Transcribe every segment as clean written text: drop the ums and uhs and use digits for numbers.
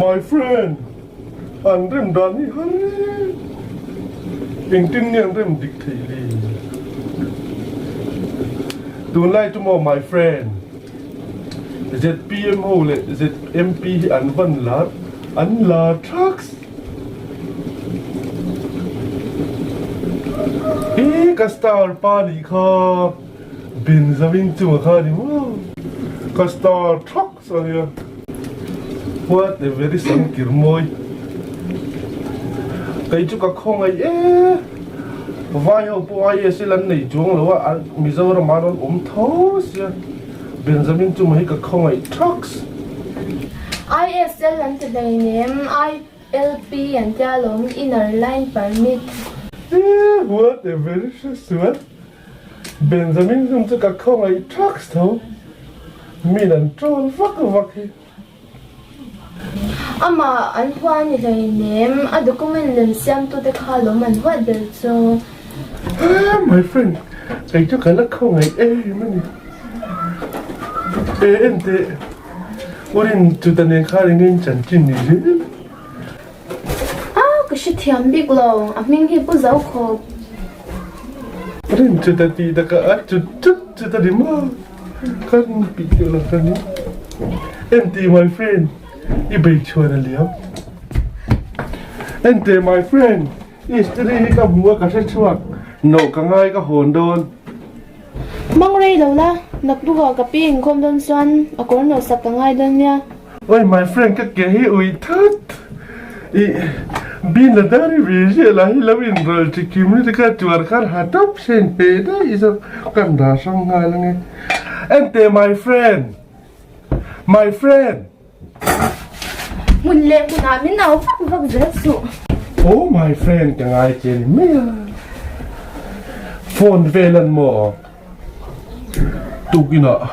My friend, an rem dan hi har e. Engtin nge an rem dik thei le? Tunlai chu maw my friend, ZPM ho leh ZMP hi an van lar, an lar thaks. Hi ka star pa nih kha Benjamin chunga kha ni maw? Ka star thaks a nia. What a very sangkir mawi. Kei chu ka khawngaih e. Vai ho pawh IAS hi lan nei chuang lo a, Mizoram ah rawn awm tho sia. Benjamin chunga hi ka khawngaih thaks. ISL an ti hleinem, ILP an tia lawm, Inner Line Permit. Eee what a very hresual. Benjamin hlum chu ka khawngaih thaks tho. Min an troll vak vak hi. Amah an hua ni hleinem, a document lem siamtute kha lawm an huat ber chu. Eee my friend, kei chu ka la khawngaih em a ni. Eee enteh, Urin chuta nen khan eng in chanchin ni zel? A, ka hrethiam bik lo, a hming hi Pu Zokhawp. Rin chuta tih takah a chut chut chut a ni maw? Ka rin pih teuh lo ka ni. Enteh my friend, i bei chhuan a liam. Enteh my friend, i story hi ka hmu a ka hre chhuak, no ka ngai ka hawn dawn. Hmang rei lo la, naktukah ka pi inkhawm dawn chuan a kawr nawh sak ka ngai dawn nia. Oi my friend ka ke hi ui thut i bin la dar i ve ziah la hi lo in rawl chi kim lutuk a chuar khan ha tawp sen pe daih zawk kan dah hrang nghal ange enteh my friend my friend. Hmun leh hmunah min au vak vak zel suh. Oh my friend ka ngai che ni mai a. Phone vel an maw? Tukinah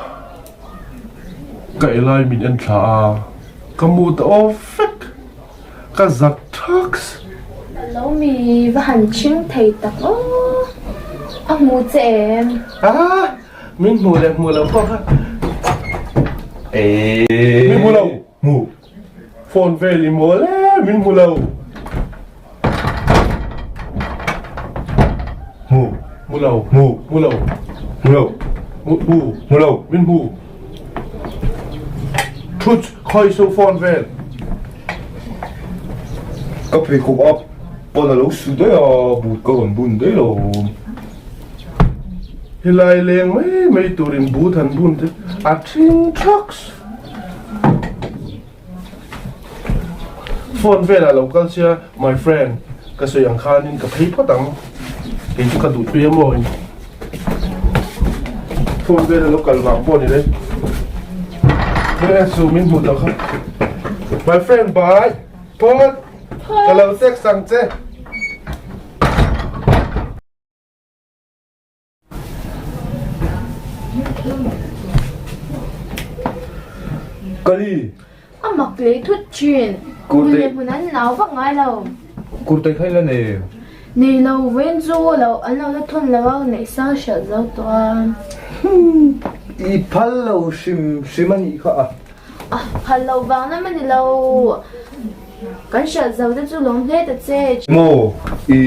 ka elai min en thla a, ka mut a aw vek, ka zak thaks. Lo mi va han chhing thei tak aw, a hmu che em? Ah! Min hmu leh hmu lo pawh kha Min hmu lo hmu Phone vel i mawl e min hmu lo Hmu hmu lo hmu hmu lo hmu lo hmu hmu hmu lo min hmu Thut khawi suh phone vel Ka pheikhawk a pawn a lo su daih a but ka rawn bun daih lo. Helai leng mai mai turin but han bun te a thing thaks. Phone velah lo kal sia my friend ka sawi ang khanin ka phei phawt ang kei chu ka duh tui a maw in phone velah lo kal vang pawh ni le Hmel su min hmuh tawh kha my friend bye phawt ka lo text ang che. Kali. A mak lei thut thin. Hmun leh hmun an nau vak ngai lo. Kurtai kha ila nei em? Nei lo, vawiin chu lo an lo la thawn lo a, neih sang hralh zo tawh a. I phal lo hrim hrim a nih kha a. A phal loh vang lam a ni lo. Kan hralh zo te chu lawm hle ta che. Maw i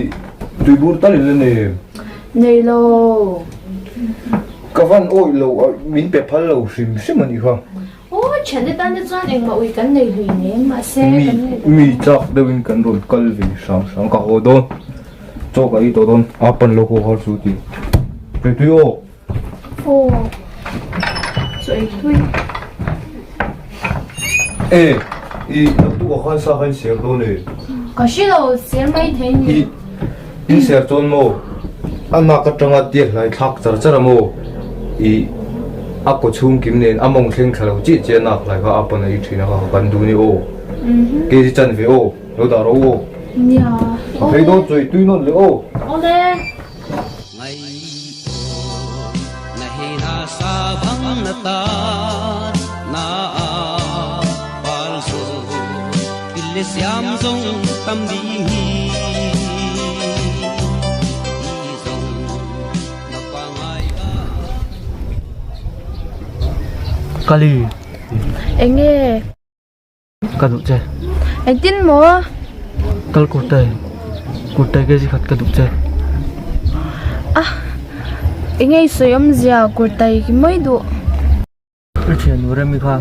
tuibur tal in la nei em? Nei lo. Ka van awih lo a min pe phal lo hrim hrim a nih kha. Aw thian te tan te chuan engmah ui kan nei hlui nem mahse kan nei Mi mi chak deuh in kan rawn kal ve hram hram ka haw dawn. Chaw ka ei tawh dawn a pan lo khaw har chu ti. Tui tui aw. Aw chaw ei tui. E i naktuk ah khan sa kha in ser dawn e. Ka hre lo ser mai thei ni. I in ser chuan maw a nak atanga tiat hlai thlak char char a maw i a kaw chhung kim nen a mawng thleng thla lo chiah chiah a nak hlai kha a pawn a i thin a kha kan duh ni aw. Kg chan ve aw lo dah rawh u aw. Nia. Phei dawn chaw i tui nawn leh aw. Awle. Kali. Enge? Ka duh che. Engtin maw? Kal kurtai, kurtai kg khat ka duh che. A, enge i sawi awmzia kurtai ki mai duh? I thiannu Remi kha,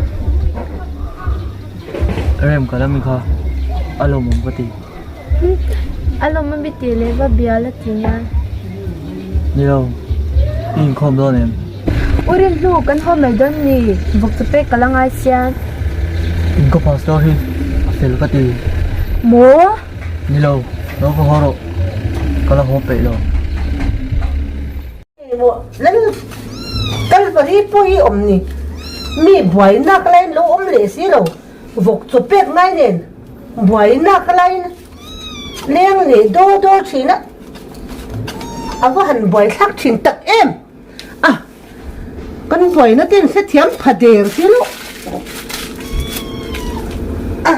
Rem ka la mi kha a lawmawm ka ti. A lawmawm i tih leh va bia la ti nan. Ni lo, i inkhawm dawn em? U Rinhlu, kan haw mai dawn ni, vawk chu pek ka la ngai sian. In ka pastor hi a fel ka ti. Maw? Ni lo, lo ka haw rawh, ka la haw peih lo. Maw lal Kalvari pawh hi awm ni mi buainak laiin lo awm leh si lo vawk chaw pek ngai nen buainak laiin leng leh daw daw thin a a va han buaithlak thin tak em a kan buaina te an hrethiam pha der si lo a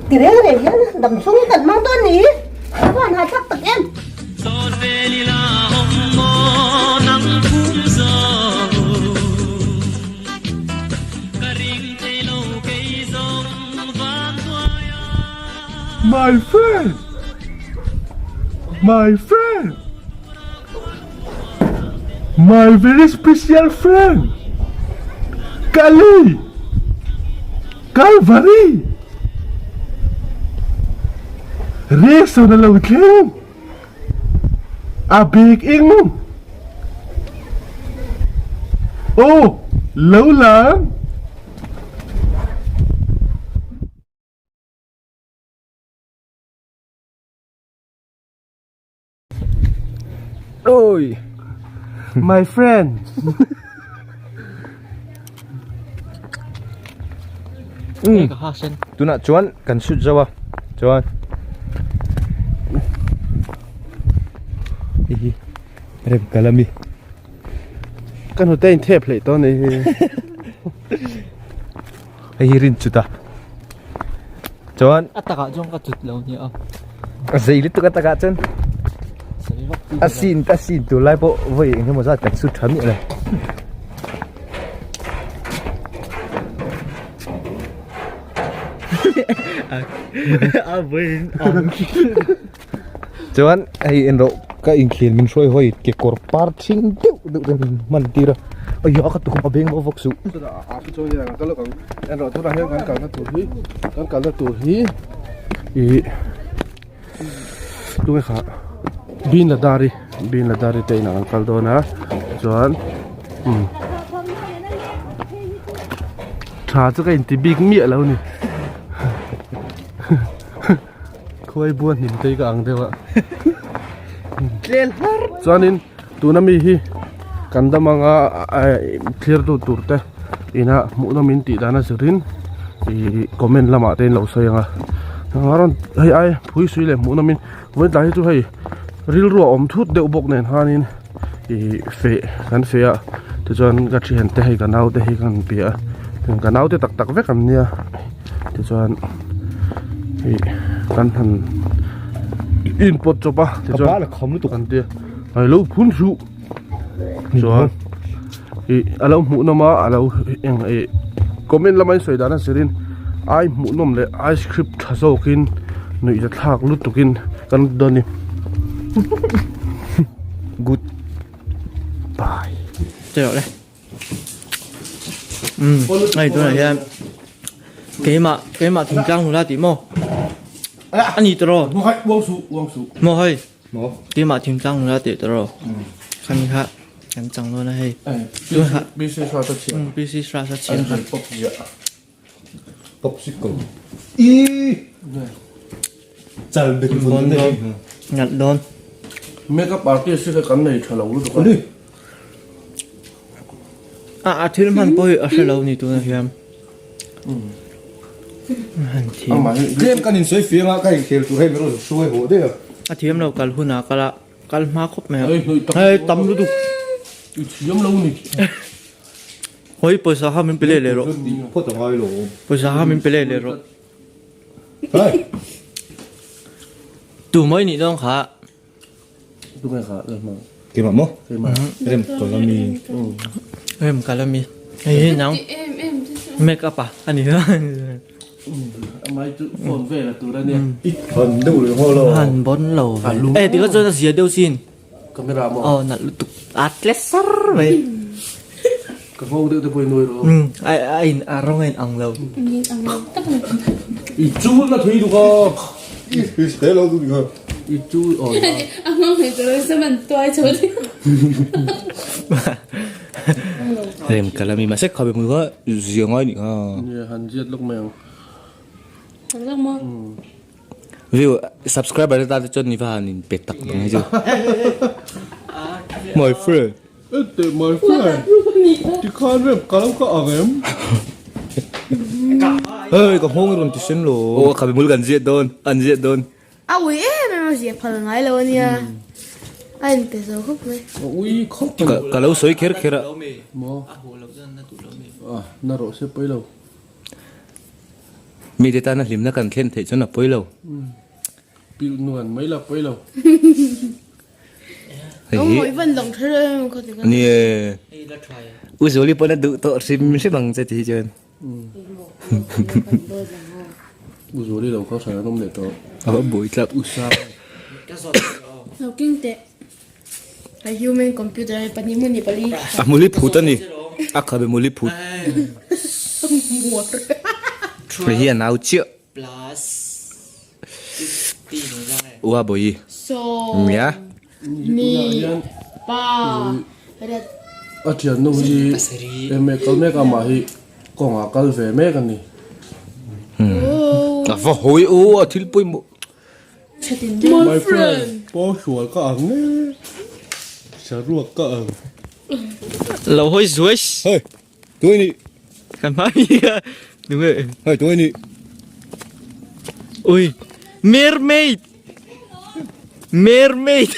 ti reng reng hian dam chhung hi kan hmang dawn ni a va han hahthlak tak em. My friend! My friend! My very special friend! Kali! Kalvari! Reason a lo thleng! A bik eng? Aw, lo lang! Oi! My friend! Tunah chuan kan shoot zo a chuan hei hi rem kal ami Ka hnute in thep hlei tawh a ni hi. Hei hi rin chut a chuan A takah chuan ka chut lo nia. A zei lutuk a takah chuan a scene a scene tur lai pawh vawi eng emaw zat kan shoot tha miah lo. Chuan hei en rawh ka inkhel min hruai hawi kekawr par thing deuh deuh te min hman tir a aia ka tukhum a beng bawk vak suh. En rawh tunah hian kan kalna tur hi kan kalna tur hi ih tunge kha bin ladari bin ladari te inah kan kal dawn a chuan umm tha chu ka inti bik miah lo a ni. Khuai bua hnim te hi ka ang deuh a chuanin tuna mi hi kan dam anga thlir tu tur te ina hmuh nawm in tih dan a zirin ih comment lamah te in lo sawi ang a rawn hei ai phui sui leh hmuh nawm in vawiin tlai hi chu hei rilru a awm thut deuh bawk nen khanin ih feh kan feh a tichuan ka thian te hei ka nau te hi ka han bia a ka nau te tak tak vek an nia tichuan ih kan han in pawt chawp a tichuan kan tia a lo phun hruh chuan ih a lo hmuh nawm a a lo eng ih comment lama in sawi dan a zirin ai hmuh nawm leh ice cream tha zawkin nuih za thlak lutukin kan dawn a ni. Good bye. Chawh le. Um, hei tunah hian keimah keimah thingtlang nula tih maw? A ni tawh Maw hai, uang suh, uang suh. Maw hei. Maw? Keimah thingtlang nula tih tawh Khami kha kan chang dawn a hei. Tun kha PC hrat a chhiah. PC hrat a chhiah. An pop ziah. Popsicle. Ih! Chal bek vun dawn. Nalh dawn. Makeup artist hi kha kan nei tha lo lutuk a. A a thil hman pawh hi a hre lo ni tunah hian. Han thiam. Tlem kan insawi fiang a, ka inkhel tur hei min rawn hruai haw daih a. A thiam lo kal hunah kal a, kal hma khawp mai a. Hei tam lutuk. I thiam lo ni. Hawi pawisa kha min pe leh leh rawh. Phawt a ngai lo. Pawisa kha min pe leh leh rawh. Hei. Tu mai nih dawn kha. Tu mai kha la hmang. Keimah maw? Keimah. Rem kal ami. Rem kal ami. Hei hi nang. Make up a ani. Amai chu phone vel a tur ania. I han deuh leh nghal a. Han bon lo ve. Eh tikha chuan a zia deuh sin. Camera maw? Aw nalh lutuk. A tle sar mai. Ka nghawng deuh te pawh i nuai rawh. Umm a a in a rawng a in ang lo. In ang lo tak a ni. I chul na thui duk a. I hrisel lo duk kha. I chul aw ya. A nghawng hei chu sam an tuai chho deuh. Rem ka la mi mahse khabe hmul kha zia ngai nih kha. Nia han ziat lawk mai ang. Han lawk maw? View subscriber te tan te chuan ni va han in pe tak ang hi chu. My friend. Ete my friend. Tikhan rem ka lo ka ang em? Hei ka nghawng i rawn ti sem lo. Aw khabe hmul kan ziat dawn an ziat dawn. A ui em em a zia phal ngai lo ania a in pe zo khawp mai. A ui khawp mai. Ka lo sawi kher kher a. Maw? A na rawh se pawi lo. Mite tana hlimna kan thlen theih chuan a pawi lo. Pilh nuan mai la pawi lo. Hei hi. Ni e. U Zuali pawn a duh tawh hrim hrim ang che ti hi chuan. U Zuali lo kha hran an awm leh tawh. A va buai tlak. U Sang. Lo king teh. A human computer ai pahnih hmun ni pali. A hmuli phut a ni. A khabe hmuli phut. Hei hi a nau chiah. Plus 15 ni zang e. Ua bawi. Sawm Nia. ni pa rat. A thiannu hi eme kal mek a mah hi kawngah kal ve mek a ni. A va hawi aw a thil pawimawh. My friend, pawhsual ka ang e, saruak ka ang. Lo hawi zuai. Hei, tunge ni? Kan hma mi kha tunge? Hei, tunge ni? Ui, mermaid. Mermaid.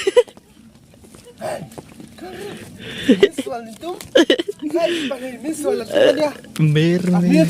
Mermaid.